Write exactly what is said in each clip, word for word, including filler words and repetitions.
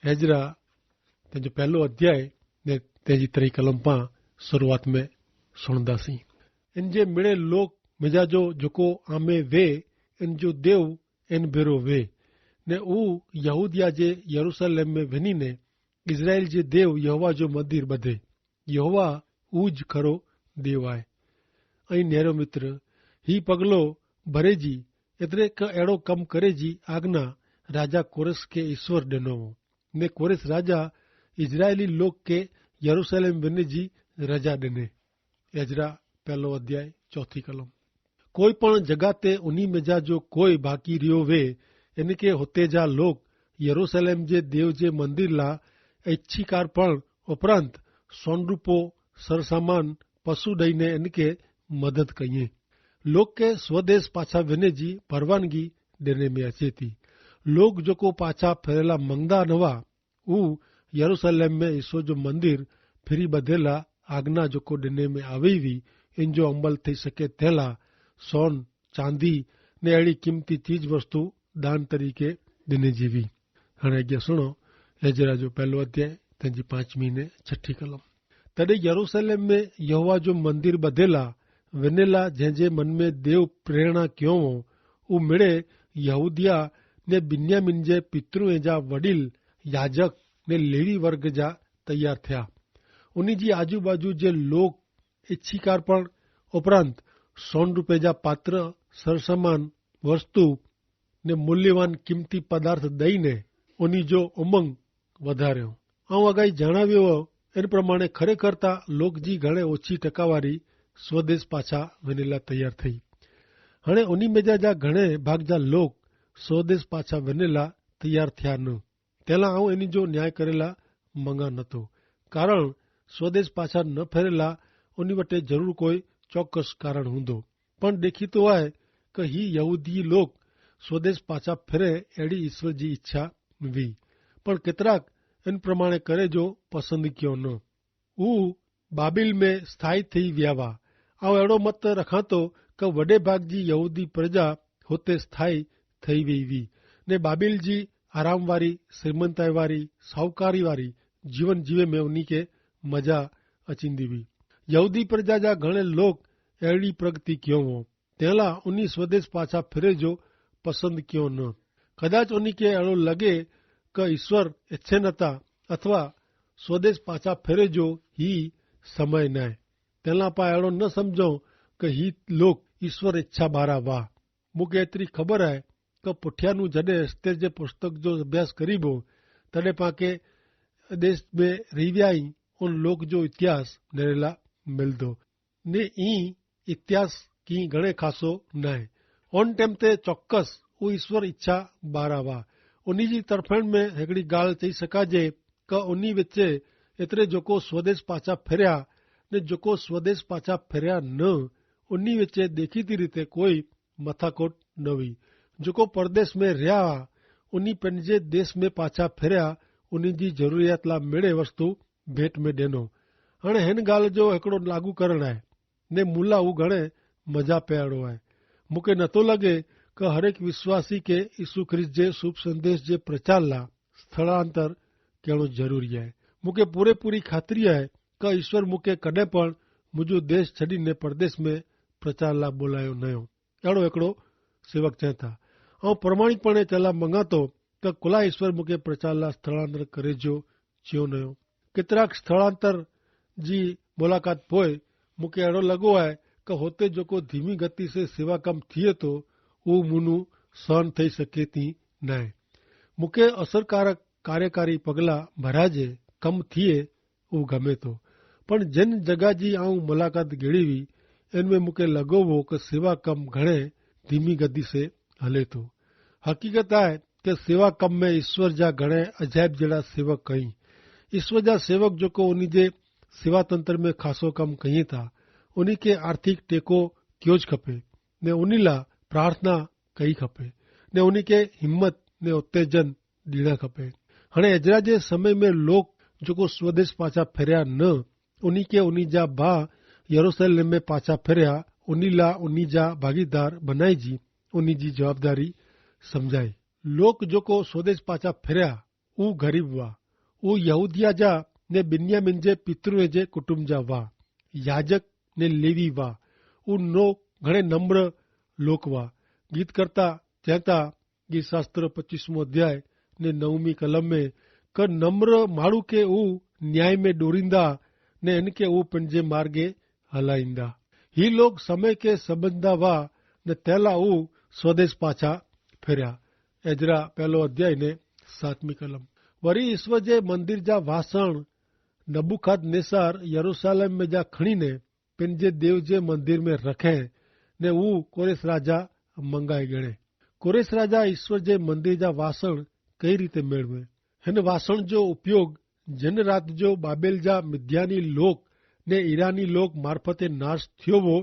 હેજરા તેજો પહેલો અધ્યાય ને તેજી ત્રિકલમ પાં શરૂઆત મેં સુણદા સી. એન જે મેળે લોક મેજા જો જોકો આમે વે એન જો દેવ એન ભેરો વે, ને ઉ યહૂદિયા જે યરૂસલેમ મેં વેની ને ઇઝરાયેલ જે દેવ યહોવા જો મંદિર બધે. યહોવા ઉજ ખરો દેવ આય. અહીં નેરો મિત્ર હી પગલો ભરે જી એતરે કે એડો કમ કરે જી આજ્ઞા રાજા કોરેશ કે ઈસ્વર ડેનો વો. ને કોરેશ રાજા ઇઝરાયેલી લોક કે યરૂસલેમ વેને જી રજા ડેને. એજરા પહેલો અધ્યાય ચોથી કલમ. કોઈ પણ જગાતે ઉની મેજા જો કોઈ ભાકી રહ્યો વે એન કે હોતે જા લોક યરૂસલેમ જે દેવ જે મંદિર લા ઐચ્છિકાર પણ ઉપરાંત સોનરૂપો સરસામાન પશુ દઈને એન કે મદદ કહિએ. લોક કે સ્વદેશ પાછા વેને જી પરવાનગી દેને મેં અચેતી. લોક જોકો પાછા ફેરેલા મંગદા નવા ઉ યરૂસલેમ મેં ઈસુ જો મંદિર ફિરી બધેલા આજ્ઞા જોકો દેને મેં આવેવી એન જો અમલ થઈ શકે તેલા સોન ચાંદી ને એડી કિંમતી ચીજ વસ્તુ દાન તરીકે દેને જીવી. હણે અજ્ઞા સુણો. એજરા જો પહેલો અધ્યાય તેની પાંચમી ને છઠી કલમ. તદે યરૂસલેમ મેં યહોવા જો મંદિર બધેલા વેનેલા જે જે મન મેં દેવ પ્રેરણા ક્યોવો ઉમેડે યહૂદિયા ને બિન્યામિન જે પિતૃએ જા વડીલ યાજક ને લેવી વર્ગ જા તૈયાર થયા. ઉની જી આજુબાજુ જે લોક ઇચ્છિકાર પણ ઉપરાંત સોન રૂપે જા પાત્ર સરસમાન વસ્તુ ને મૂલ્યવાન કિંમતી પદાર્થ દઈને ઉની જો ઉમંગ વધાર્યો. આઉં અગાઈ જણાવ્યો એન પ્રમાણે ખરેખર તા લોક જી ઘણે ઓછી ટકાવારી સ્વદેશ પાછા વેનેલા તૈયાર થઈ. હણે ઉની મેજા જા ઘણે ભાગ જા લોક સ્વદેશ પાછા વેનેલા તૈયાર થયા ન. તેલા આઉં એની જો ન્યાય કરેલા મંગા નતો. કારણ સ્વદેશ પાછા ન ફેરેલા ઉની વટે જરૂર કોઈ ચોક્કસ કારણ હુંદો. પણ દેખી તો આય કે હી યહૂદી લોક સ્વદેશ પાછા ફેરે એડી ઈસ્વર જી ઇચ્છા વી. પણ કેતરાક એન પ્રમાણે કરે જો પસંદ ક્યો ન. ઉ બાબિલ મેં સ્થાયી થઈ વ્યાવા. આઉં એડો મત રખાતો કે વડે ભાગ જી યહૂદી પ્રજા હોતે સ્થાયી થઈ વૈવી ને બાબિલ જી આરામવારી શ્રીમંતાઈવારી સાહુકારીવારી જીવન જીવે મેં ઉની કે મજા અચિંદી વી. યહૂદી પ્રજા જા ઘણે લોક એડી પ્રગતિ ક્યો વો તેલા ઉની સ્વદેશ પાછા ફેરે જો પસંદ ક્યો ન. કદાચ ઉની કે એડો લગે કે ઈસ્વર એચ્છે નતા અથવા સ્વદેશ પાછા ફેરે જો હી સમય નાય. તેલા પા એડો ન સમઝો કે હી લોક ઈસ્વર ઇચ્છા બારા વાહ. મુકે એતરી ખબર હૈ કે પુઠ્યાનું જડે અસ્તર જે પુસ્તક જો અભ્યાસ કરીબો તડે પાંકે દેશ મેં રહિવ્યાઈ ઉન લોક જો ઇતિહાસ નરેલા મિલદો. ને ઈ ઇતિહાસ કી ઘણે ખાસો નાય. ઉન ટેમ તે ચોક્કસ ઉ ઇશ્વર ઇચ્છા બારાવા ઉની જી તરફેણ મેં હેકડી ગાલ ચહી સકાજે કે ઉની વચ્ચે એતરે જોકો સ્વદેશ પાછા ફેર્યા ને જોકો સ્વદેશ પાછા ફેર્યા ન ઉની વચ્ચે દેખીતી રીતે કોઈ મથાકોટ નવી. જોકો પરદેશ મેં રહ્યા ઉની પેનજે દેશ મેં પાછા ફેર્યા ઉની જી જરૂરિયાતલા મેળે વસ્તુ ભેટ મેં દેનો. હણે હેન ગાલ જો હેકડો લાગુ કરણ આય ને મુલા ઉ ઘણે મજા પેયાડો આય. મુકે નતો લગે કે હરેક વિશ્વાસી કે ઈસુ ખ્રિસ્ત જે શુભ સંદેશ જે પ્રચારલા સ્થળાંતર કહેણો જરૂરી આય. મુકે પૂરેપૂરી ખાતરી આય કે ઈસ્વર મુકે કદે પણ મુજો દેશ છડીને પરદેશ મેં પ્રચારલા બોલાયો નયો. એડો એકડો સેવક ચેતા. અવ પ્રમાણિકપણે ચલા મંગાતો કે કુલા ઈસ્વર મુકે પ્રચારલા સ્થળાંતર કરે જો ચ્યો નયો. કિતરાક સ્થળાંતર જી મુલાકાત પોય મુકે એડો લગો આય કે હોતે જોકો ધીમી ગતિ સે સેવા કમ થિયે તો ઉહ મુનું સહન થઈ સકેતી નાય. મુકે અસરકારક કાર્યકારી પગલા ભરાજે કમ થિયે ઉહ ગમે તો. પણ જેન જગા જી આઉં મુલાકાત ગેળીવી એન મેં મુકે લગો વો કે સેવા કમ ઘણે ધીમી ગતિ સે હલે તો. હકીકત આય કે સેવા કમ મેં ઈસ્વર જા ઘણે અજાયબ જેડા સેવક કહીં. ઈસ્વર જા સેવક જોકો ઉની જે સેવાતંત્ર મેં ખાસો કમ કહીં થા ઉની કે આર્થિક ટેકો ક્યો જ ખપે ને ઉની લા પ્રાર્થના કહીં ખપે ને ઉની કે હિંમત ને ઉત્તેજન દીણા ખપે. હણે એજરા જે સમય મેં લોક જોકો સ્વદેશ પાછા ફેર્યા ન ઉની કે ઉની જા ભા યરુસલેમ મેં પાછા ફેર્યા ઉની લા ઉની જા ભાગીદાર બનાઈ જી ઉની જી જવાબદારી સમઝાઈ. લોક જોકો સ્વદેશ પાછા ફેર્યા ઉહ ગરીબ વા. ઉહ યહૂદિયા જા ને બિન્યામિન જે પિતૃએ જે કુટુંબ જા વા. યાજક ને લેવી વા. ઉહ નો ઘણે નમ્ર લોક વા. ગીત કરતા ચેંતા ગીત શાસ્ત્ર પચ્ચીસમો અધ્યાય ને નવમી કલમ મેં, કે નમ્ર માણું કે ઉહ ન્યાય મેં ડોરિંદા ને એન કે ઉહ પન જે માર્ગે હલાઈંદા. હી લોક સમય કે સંબંધા વા ને તેલા ઉહ સ્વદેશ પાછા ફેર્યા. એજરા પહેલો અધ્યાય ને સાતમી કલમ. વરી ઈસ્વર જે મંદિર જા વાસણ નબુખાદનેસાર યરુસાલેમ મેં જા ખણીને પેનજે દેવ જે મંદિર મેં રખે ને ઉહ કોરેશ રાજા મંગાઈ ગણે. કોરેશ રાજા ઈસ્વર જે મંદિર જા વાસણ કઈ રીતે મેળવે? હેન વાસણ જો ઉપયોગ જેન રાત જો બાબેલ જા મિધ્યાની લોક ને ઈરાની લોક મારફતે નાશ થયો વો,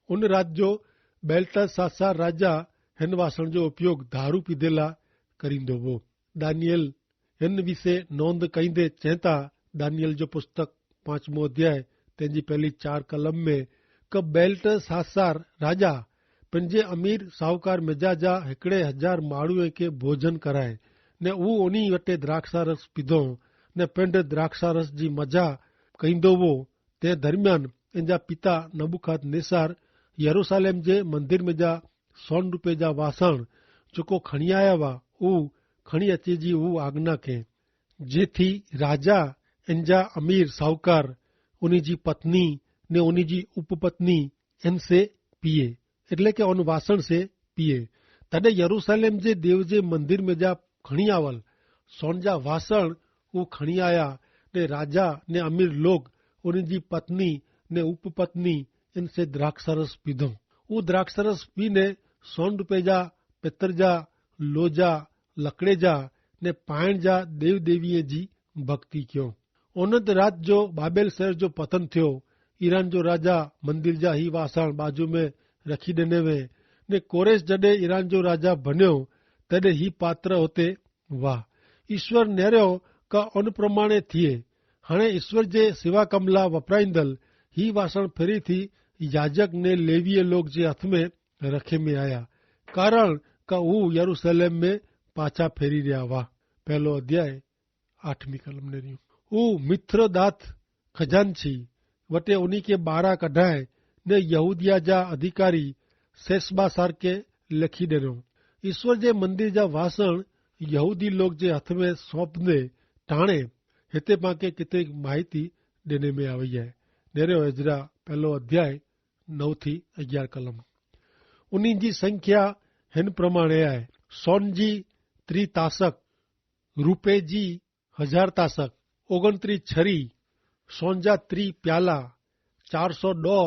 ઉન રાત જો બેલ્ટસાસાર રાજા હેન વાસણ જો ઉપયોગ ધારૂ પીધેલા કરીંદો વો. દાનિયેલ હેન વિશે નોંધ કઈંદે ચેંતા, દાનિયેલ જો પુસ્તક પાંચમો અધ્યાય તેની પહેલી ચાર કલમ મેં, કે બેલ્ટસાસાર રાજા પન જે અમીર સાહુકાર મેજા જા હેકડ઼ે હજાર માણૂએ કે ભોજન કરાએ ને ઉહ ઉની વટે દ્રાક્ષારસ પીધો ને પિંડ દ્રાક્ષારસ જી મજા કઈંદો વો. તે ધરમિયાન એનજા પિતા નબુખાદનેસાર યરુસાલેમ જે મંદિર મેં જા સોન રૂપે જા વાસણ જોકો ખણિયાયા વા ઉહ ખણિયાચે જી ઉહ આજ્ઞા કે, જેથી રાજા એનજા અમીર સાહુકાર ઉની જી પત્ની ને ઉની જી ઉપપત્ની એન સે પીએ, એટલે કે ઉન વાસણ સે પીએ. તદે યરુસાલેમ જે દેવ જે મંદિર મેં જા ખણિયાવલ સોન જા વાસણ ઉહ ખણિયાયા ને રાજા ને અમીર લોગ ઉની જી પત્ની ને ઉપપત્ની એન સે દ્રાક્ષરસ પીધો. ઉહ દ્રાક્ષરસ પીને સોન રૂપે જા પેતર જા લોજા લકડે જા ને પાયણ જા દેવ દેવીએ જી ભક્તિ ક્યો. ઉનંત રાત જો બાબેલ સહર જો પતન થ્યો. ઈરાન જો રાજા મંદિર જા હી વાસણ બાજુ મેં રખી દેને વે ને કોરેશ જડે ઈરાન જો રાજા ભન્યો તેડે હી પાત્ર હોતે વાહ. ઈસ્વર નેર્યો કા અન પ્રમાણે થિયે. હણે ઈસ્વર જે સેવા કમલા વપરાઈંદલ હી વાસણ ફેરી થી યાજક ને લેવીય લોગ જે હાથ મેં રખે મેં આયા, કારણ કા ઉહ યરુસલેમ મેં પાછા ફેરી રહ્યા વાહ. પહેલો અધ્યાય આઠમી કલમ ને રહ્યું. ઉહ મિથ્રદાથ ખજાન છી વટે ઉની કે બારા કઢાએ ને યહૂદિયા જા અધિકારી સેસબા સારકે લેખી દેનો. ઈસ્વર જે મંદિર જા વાસણ યહૂદી લોગ જે હાથ મેં સોંપ દે ટાણે હેતે પાંકે કિતરી માહિતી દેને મેં આવે હૈ. નેરે એજરા પહેલો અધ્યાય નવ થી અગિયાર કલમ. ઉની જી સંખ્યા હેન પ્રમાણે આય. સોન જી ત્રિતાસક, રૂપે જી હજાર તાસક, ઓગણત્રી છરી, સોન જા ત્રી પ્યાલા, ચાર સો ડો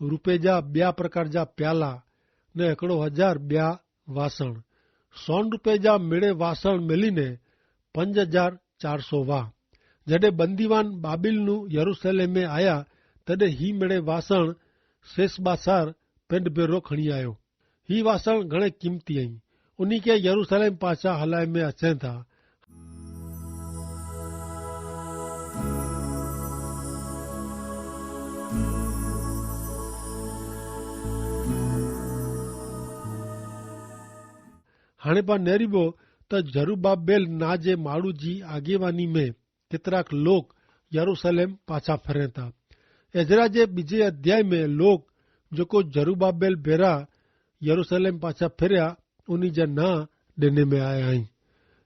રૂપે જા બ્યા પ્રકાર જા પ્યાલા, ને એકડો હજાર બ્યા વાસણ. સોન રૂપે જા મેળે વાસણ મેલી ને પંજ હજાર ચાર સો વાહ. જડે બંદીવાન બાબિલ નું યરુસલેમે આયા તેડે હી મેડે વાસણ સેસબાસાર પેંડ ભેરો ખણી આયો. હી વાસણ ઘણે કિંમતી અહીં. ઉની કે યરુસલેમ પાછા હલાઈ મેં અચેં થા. હાણે પા નેરીબો તો જરુબાબેલ ના જે માડૂ જી આગેવાની મેં કિતરાક લોક યરુસલેમ પાછા ફરે થા. એઝરા જે બીજે અધ્યાય મેં લોક જોકો જરુબાબેલ ભેરા યરુસલેમ પાછા ફેર્યા ઉની જા ના દેને મેં આયા હૈં.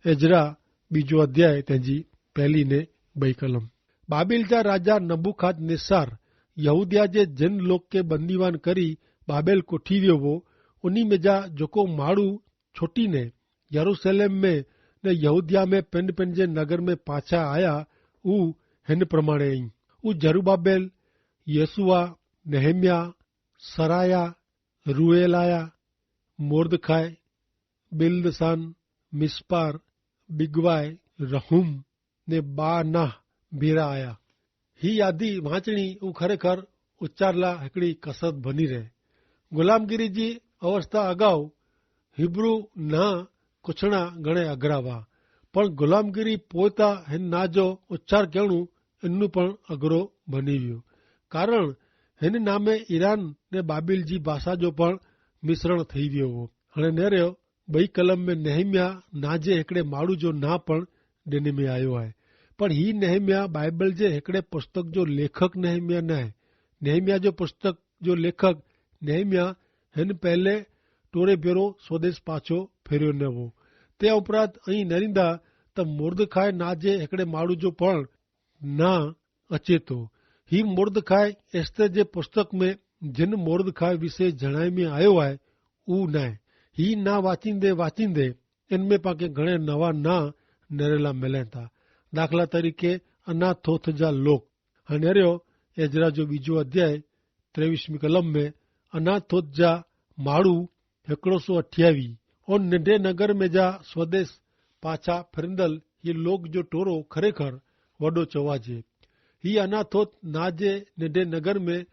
એઝરા બીજો અધ્યાય તેની પહેલી ને બઈ કલમ. બાબિલ જા રાજા નબુખાદનેસાર યહૂદિયા જે જેન લોક કે બંદીવાન કરી બાબેલ કોઠી વ્યો વો ઉની મેં જા જોકો માડૂ છોટી ને યરુસલેમ મેં ને યહૂદિયા મેં પેંડ પેંડ જે નગર મેં પાછા આયા. ઉહ હેન પ્રમાણે અહીં. ઉહ જરુબાબેલ, યસુઆ, નેહમિયા, સરાયા, રુએલાયા, મોર્દખાય, બિલ્દસાન, મિસ્પાર, બિગવાય, રહૂમ ને બાનાહ ભીરા આયા. હી યાદી વાંચણી ઉં ખરેખર ઉચ્ચારલા હેકડી કસરત ભની રહે. ગુલામગીરી જી અવસ્થા અગાઉ હિબ્રૂ ના કુછણા ગણે અગ્રાવા, પણ ગુલામગીરી પોયતા હેન ના જો ઉચ્ચાર કહેણું એનનું પણ અગ્રો ભની વ્યો. કારણ હેન નામે ઈરાન ને બાબિલ જી ભાષા જો પણ મિશ્રણ થઈ વ્યો હો. હણે નેરે બઈ કલમ મેં નેહમિયા ના જે હેકડ઼ે માડૂ જો ના પણ ડેને મેં આયો હૈ. પણ હી નહિમ્યા બાઈબલ જે હેકડ઼ે પુસ્તક જો લેખક નહિમ્યા નાય. નહિમ્યા જો પુસ્તક જો લેખક નહિમ્યા હેન પહેલે ટોરે ભેરો સ્વદેશ પાછો ફેર્યો નવો. તે ઉપરાંત અહીં નરિંદા તો મોર્દખાય ના જે હેકડ઼ે માડૂ જો પણ ના અચેતો. હી મોર્દખાય એસ્તર જે પુસ્તક મેં જેન મોર્દખાય વિશે જણાઈ મેં આયો હૈ ઉ નાય. હી ના વાંચીંદે વાંચીંદે એન મેં પાંકે ઘણે નવા ના નરેલા મેલેતા. દાખલા તરીકે અનાથોથ જા લોક. હનેર્યો એજરા જો બીજો અધ્યાય ત્રેવીસમી કલમ મેં અનાથોથ જા માડૂ હેકડો સો અઠ્યાવી. ઓ નેંધે નગર મેં જા સ્વદેશ પાછા ફિરંદલ હી લોક જો ટોરો ખરેખર વડો ચોવાજે. હી અનાથોથ ના જે નેંધે નગર મેં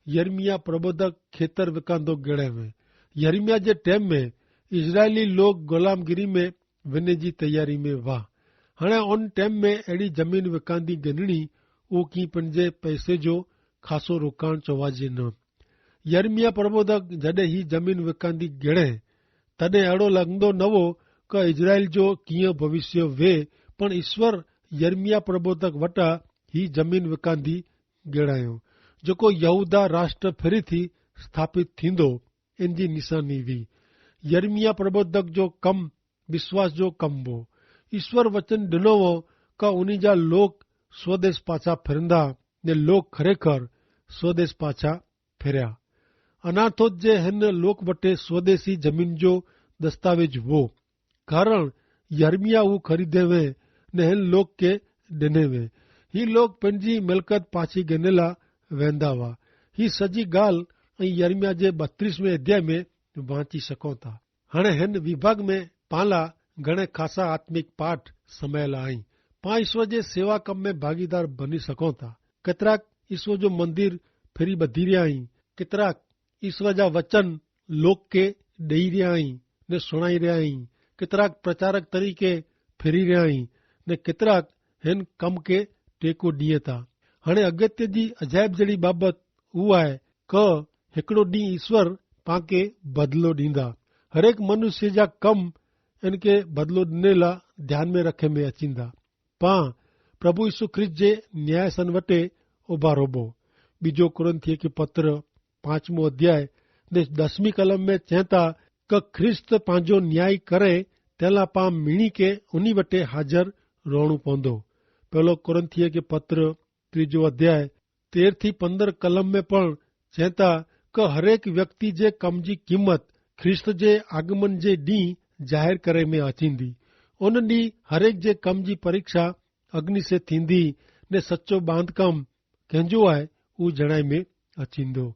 યર્મિયા પ્રબોધક ખેતર વેકાંદો ગેડ઼ે મેં. યર્મિયા જે ટેમ મેં ઇઝરાયલી લોક ગોલામગીરી મેં વેને જી તૈયારી મેં વાહ. હણે ઓન ટેમ મેં એડી જમીન વેકાંદી ગેનણી ઉકી પન જે પૈસે જો ખાસો રોકાણ ચોવાજે ન. યર્મિયા પ્રબોધક જડે હી જમીન વેકાંદી ગેણે તદે એડો લગદો નવો કે ઇઝરાયલ જો કિયા ભવિષ્ય વે. પણ ઇશ્વર યર્મિયા પ્રબોધક વટા હી જમીન વેકાંદી ગેણાયો જોકો યહૂદા રાષ્ટ્ર ફેરી થી સ્થાપિત થીંદો. એન જી નિશાની વી યર્મિયા પ્રબોધક જો કમ વિશ્વાસ જો કમ વો. ઇશ્વર વચન ડેનો વો કે ઉની જા લોક સ્વદેશ પાછા ફેરંદા ને લોક ખરેખર સ્વદેશ પાછા ફેર્યા. અનાથોત જે હેન લોક વટે સ્વદેશી જમીન જો દસ્તાવેજ વો. કારણ યર્મિયા ઉં ખરીદે વે ને હેન લોક કે ડેને વે. હી લોક પનજી મિલકત પાછી ગનેલા વેંદા વા. હી સજી ગાલ અહીં યર્મિયા જે બત્રીસમે અધ્યાય મેં વાંચી સકોતા. હણે હેન વિભાગ મેં પાલા ઘણે ખાસા આત્મિક પાઠ સમયેલા અહીં. પાં ઈસ્વર જે સેવા કમ મેં ભાગીદાર બની સકોતા. કેતરાક ઈસ્વર જો મંદિર ફેરી બધી રહ્યા અહીં. કેતરાક ઈસ્વર જા વચન લોક કે ડઈ રહ્યા અહીં ને સુણાઈ રહ્યા અહીં. કેતરાક પ્રચારક તરીકે ફેરી રહ્યા અહીં ને કેતરાક હેન કમ કે ટેકો દિયે તા. હણે અગત્ય જી અજાયબ જેડી બાબત ઉઆય કે હેકડો દિહ ઈસ્વર પાંકે બદલો દીંદા. હરેક મનુષ્ય જા કમ એનકે બદલો દિનેલા ધ્યાન મેં રખે મેં અચીંદા. પાં પ્રભુ ઈસુ ખ્રિસ્ત જે ન્યાયસન વટે ઉભા રોબો. બીજો કોરિંથીય કે પત્ર પાંચમો અધ્યાય ને દસમી કલમ મેં ચેંતા કે ખ્રિસ્ત પાંજો ન્યાય કરે તેલા પાં મિણી કે ઉની વટે હાજર રોણું પોંદો. પહેલો કોરિંથીય કે પત્ર ત્રીજો અધ્યાય તેર થી પંદર કલમ મેં પણ ચેંતા કે હરેક વ્યક્તિ જે કમ જી કિંમત ખ્રિસ્ત જે આગમન જે દી જાહેર કરે મેં અચીંદી. ઉન દી હરેક જે કમ જી પરીક્ષા અગ્નિ સે થીંદી ને સચો બાંધકામ કહેંજો આય ઉં જણાઈ મેં અચીંદો.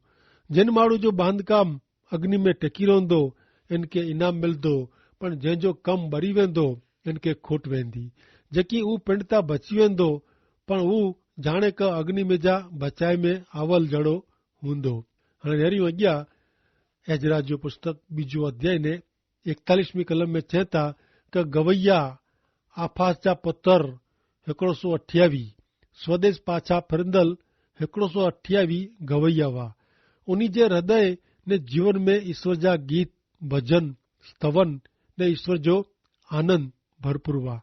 જેન માડૂ જો બાંધકામ અગ્નિ મેં ટેકી રોંધો એનકે ઇનામ મિલદો. પણ જેન જો કમ બરી વેંધો એનકે ખોટ વેંધી. જેકી ઉં પિંડતા બચી વેંધો પણ ઉં જાણે કે અગ્નિ મેં જા બચાઈ મેં આવલ જડો હૂંદો. હણે નેરી વગ્યા એજરા જો પુસ્તક બીજો અધ્યાય ને એકતાલીસમી કલમ મેં ચેંતા કે ગવૈયા આફાસ જા પતર હેકડો સો અઠ્યાવી સ્વદેશ પાછા ફિરંદલ હેકડો સો અઠ્યાવી ગવૈયા વા. ઉની જે હૃદય ને જીવન મેં ઈસ્વર જા ગીત ભજન સ્તવન ને ઈસ્વર જો આનંદ ભરપૂર વા.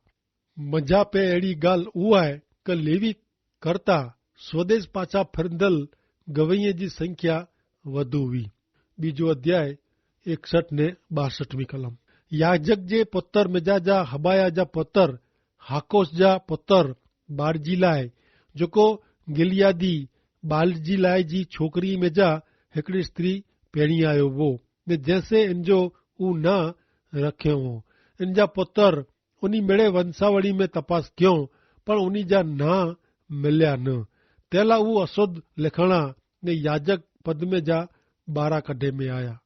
મજા પે એડી ગાલ ઉઆય કે લેવી કરતા સ્વદેશ પાછા ફિરંદલ ગવૈયા જી સંખ્યા વધુ વી. બીજો અધ્યાય એકસઠ ને બાસઠ મી કલમ. યાજક જે પતર મેજા જા હબાયા જા પતર હાકોસ જા પતર બારજી લાય જોકો ગિલિયાદી બાલજી લાય જી છોકરી મેજા હેકડી સ્ત્રી પેણી આયો વો. ને જેસે એનજો ઉં ના રખ્યો વો એનજા પતર ઉની મેળે વંશાવણી મેં તપાસ ક્યો પણ ઉની જા ના મિલ્યા ન. તેલા ઉં અસોધ લેખણા ને યાજક પદમે જા બારા કઢે મેં આયા.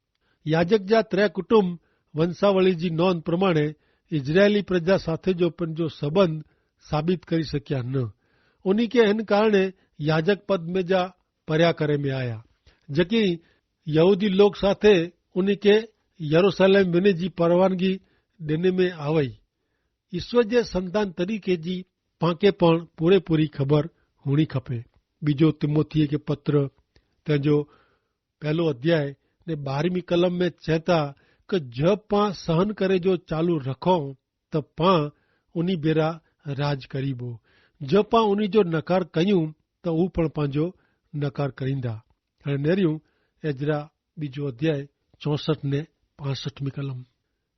યાજક જા ત્રે કુટુંબ વંશાવણી જી નોંધ પ્રમાણે ઇઝરાયેલી પ્રજા સાથે જો પણ જો સંબંધ સાબિત કરી શક્યા ન. ઉની કે હેન કારણે યાજક પદમે જા પર્યા કરે મેં આયા જેકી યહૂદી લોક સાથે ઉની કે યરુસાલેમ વેને જી પરવાનગી દેને મેં આવય. ઈસ્વર જે સંતાન તરીકે જી પાંકે પણ પૂરેપૂરી ખબર હુણી ખપે. બીજો તિમોથીએ કે પત્ર તેનો પહેલો અધ્યાય ને બારમી કલમ મેં ચેંતા કે જબ પાં સહન કરે જો ચાલુ રખો તો પાં ઉની ભેરા રાજ કરીબો. જો પાં ઉની જો નકાર કહ્યું તો ઉપણ પાંજો નકાર કરીંદા. અને નેર્યું એજરા બીજો અધ્યાય ચોસઠ ને પાસઠ મી કલમ.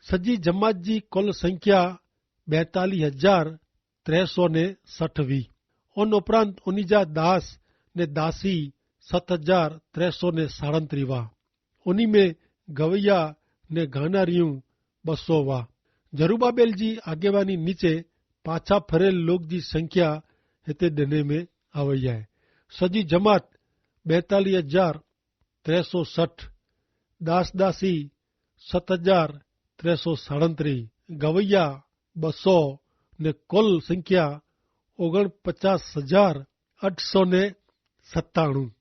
સજી જમાત જી કુલ સંખ્યા બૈતાલી હજાર ત્રે સો ને સઠ વી. અન ઉપરાંત ઉની જા દાસ ને દાસી સત હજાર ત્રે સો ને સાડંતરી વા. ઉની મેં ગવૈયા ને ગાનારિયું બસો વા. જરુબાબેલ જી આગેવાની નીચે પાછા ફરેલ લોગ જી સંખ્યા હેતે ડેને મેં આવૈયા હૈ. સજી જમાત બૈતાલી હજાર ત્રે સો સઠ, દાસદાસી સત હજાર ત્રે સો સાડંતરી, ગવૈયા બસો ને કુલ સંખ્યા ઓગણ પચાસ હજાર અઠ સો ને સત્તાણું.